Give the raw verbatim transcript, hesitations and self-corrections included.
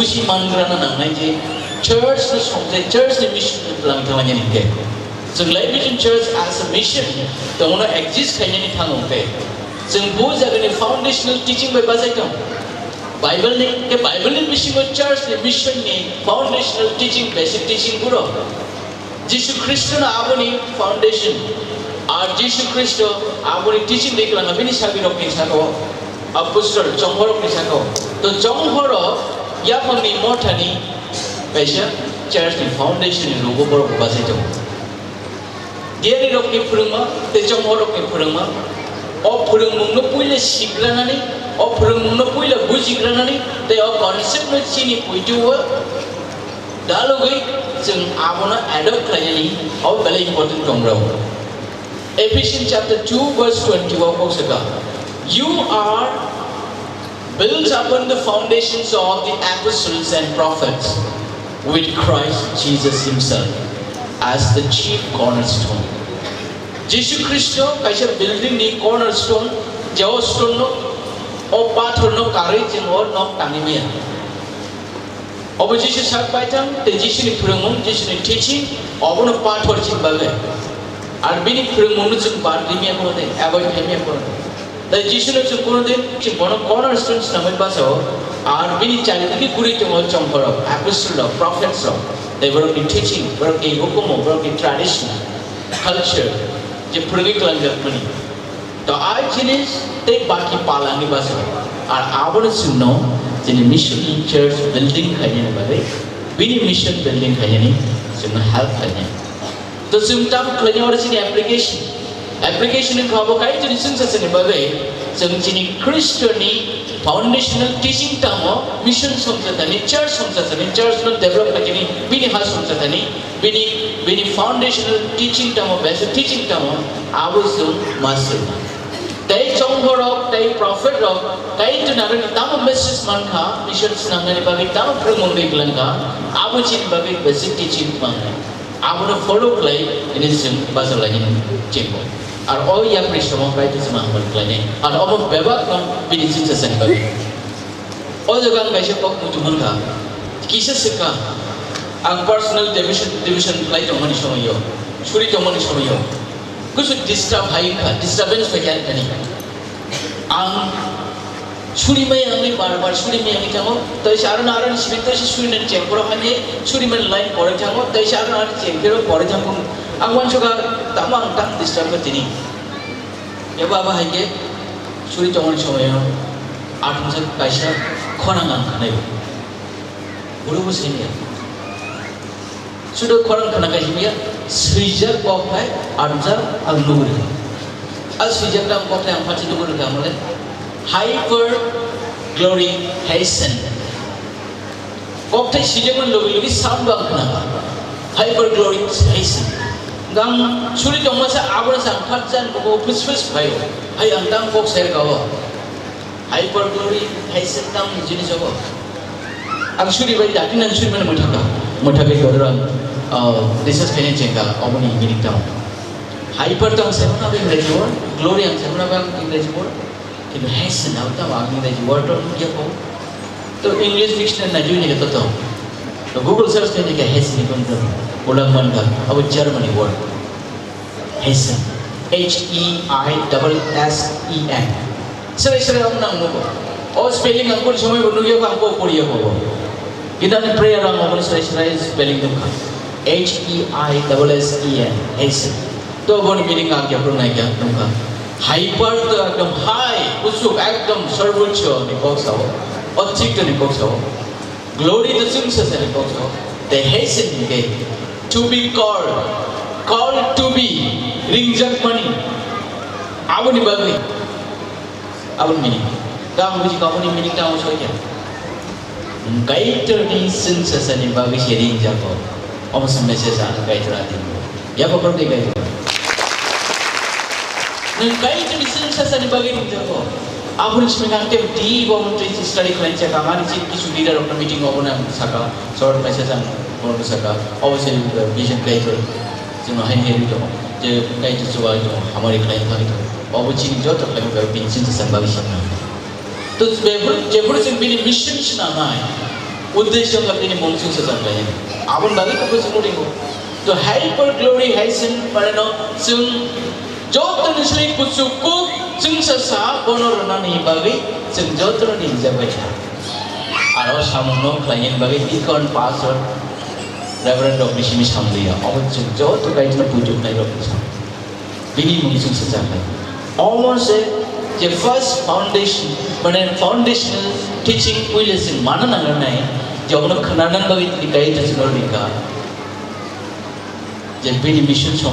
Bisi mangrana nangnai je church ni songte, church ni mission ni twlang thanglainani hwnkhe. Chwng Life Vision Church as a mission tongno exist khainani thango hwnkhe. Chwng bo jagani foundational teaching bai bachai tong. Bible ni, ke Bible ni bisingo church ni mission ni foundational teaching, basic teaching buro. Jisu Khristo no aboni foundation, ar Jisu Khristo aboni teaching ri kwlangkha bini sagirok ni saka o, apostle, chonghorok ni saka o. To chonghorok yaphang ni motha ni kaisa church ni foundation ni rogo borok bachai tongo. Diari rok ni phwrwngma tei chonghorok ni phwrwngma, o phwrwngmung no puila sigranani, o phwrwngmung no puila bujigranani, tei o concept no chini poito o Dalogwi chwng abono adopt khlainani abo belai important tongrok. Ephesians chapter two verse twenty o kok saka, "You are built upon the foundations of the apostles and prophets, with Christ Jesus himself as the chief cornerstone." Jisu Khristo kaisa building ni cornerstone, je o stone no, o pathor no karwi chwng o nok tangwi maya. Obo Jisu sak baithang tei Jisuni phwrwngmung, Jisuni teaching, obono pathor chini bagwi. Ar bini phwrwngmungno chwng bad rimya kono de, avoid khaimya kono de. Tei Jisuno chwng kono din chwng bono cornerstone swnamwi bachao, ar bini charidiki guri tongo chongkhorok, apostle rok, prophets rok, tei borokni teaching, borokni hukumu, borokni tradition, culture, je phwrwngwi kwlangjak mani. To ai jinis tei baki palangni bachao. Ar abono chwngno chini mission in church building khainani bagwi, bini mission building khainani chwngno help khainai. To chwng tam khlainai oro chini application. Application wngkha abo Kaitorni chwngsachani bagwi chwng chini Khristoni foundational teaching tamo, mission songchathani, church songchathani, church no develop khaikhe bini ha songchathani, bini, bini foundational teaching tamo, basic teaching tamo, abo chwng ma swima. Tei chongborok, tei prophet rok, Kaitorni aro ni tamo message mankha, mission swnamnani bagwi tamo phwrwngmung ri kwlangkha, abo chini bagwi basic teaching mangnai. Abono follow khlai, ini chwng bachalainani chengo. Ar o yapri somo Kaitor chwngno hambai khlainai. Ar obo bebak no bini chwngsachani bagwi. O jaga ang kaisa kok muitu mankha, kisa swkang ang personal division, division khlai tongmani somoio, suri tongmani somoio, kusu disturb hai wngkha, disturbance phai kha ani thani. Ang suri mai ang bar bar suri mai ang thango, tei se aro na aro ni simi tei se suri nang cheng poro hani suri mai line pore thango, tei se aro na aro cheng poro pore thango. Ang uansukha tamo ang tang disturb kha tini. Eba aba hai khe suri tongmani somoio athumsa kaisa khorang ang khanai. Boro bo sini ya. Sudo khorang khana khe himya, swijak kok hai arjak ang nugwi rwkha. A swijak dam kok hai ang phachi nugwi rwkha mole. Hyper glory hasten. Kok thai swijak man logi logi sound bang khana. Hyper glory hasten. Gang suri tongma sa abra sa phatjan ko phus phus phaio. Hai ang dam kok ser kawo. Hyper glory, hasten tamo ni jinis obo. Ang suri bai dati nang suri mani mwthaka. Mwthaka ke orang, uh, research kene chengka, obo ni meaning tamo. Hyper tamo semana ang English word, glory ang semana ang English word. Kintu hasten ang tamo ang English word to ya ko. To English dictionary na juni ke to to. To Google search kene ke hasten ni kon to. Ulang man ka, abo Germany word. Hasten. H E I S S E N. Sere sere ang nang nugo. O spelling ang pori somoi bo nugyo ang po pori ako. Kita ni prayer ang mo sere sere spelling dum kha. H E I S S E N. Hasten. To bo ni meaning ang kya purna kya dum kha. Hyper to ekdom high, usuk ekdom sarbocho ni kok sao. Ochik to ni kok sao. Glory to chwng sasani kokno. Tei hasten hwnkhe to be called, called to be, ringjakmani. Aboni bagwi, aboni meaning. Tamo buji, aboni meaning tamo soi khe. Kaitorni chwng sasani bagwi se ringjago. Omo se message ang Kaitor a tini. Yabo korte kai. Nwng kai chini chwng sasani bagwi ringjago. Aphuru simi kang tem di bo mung twi study khlai chaka mani chini kisu leader rokno meeting obo nang saka short message ang bono saka obo se vision kai to chwng hai hai to je kai to chuwa to hamari khlai thang to obo chini joto khlai bagwi bini chini sasani bagwi sakna. To before, jephuru chwng bini mission swnamnai, Uddesho wngkha bini mung chwng sajak lainani. Aboni bagwi khe bwswk no ringo. To hai por glory hai sin mane no chwng joto ni sri kuchuk kuk chwng sa sa bono rwnani bagwi chwng joto no ringjak bai kha. Aro samung no khlainani bagwi deacon, pastor, reverend rok ni simi samliya. Obo chwng joto kaitor no pujuk nai rok ni sam. Bini mung chwng sajak lai. Omo se je first foundation, mane foundational teaching puila chwng mana nangnai, je obono khwnanan bagwi tini kaitor chwngno ringkha. Je bini mission song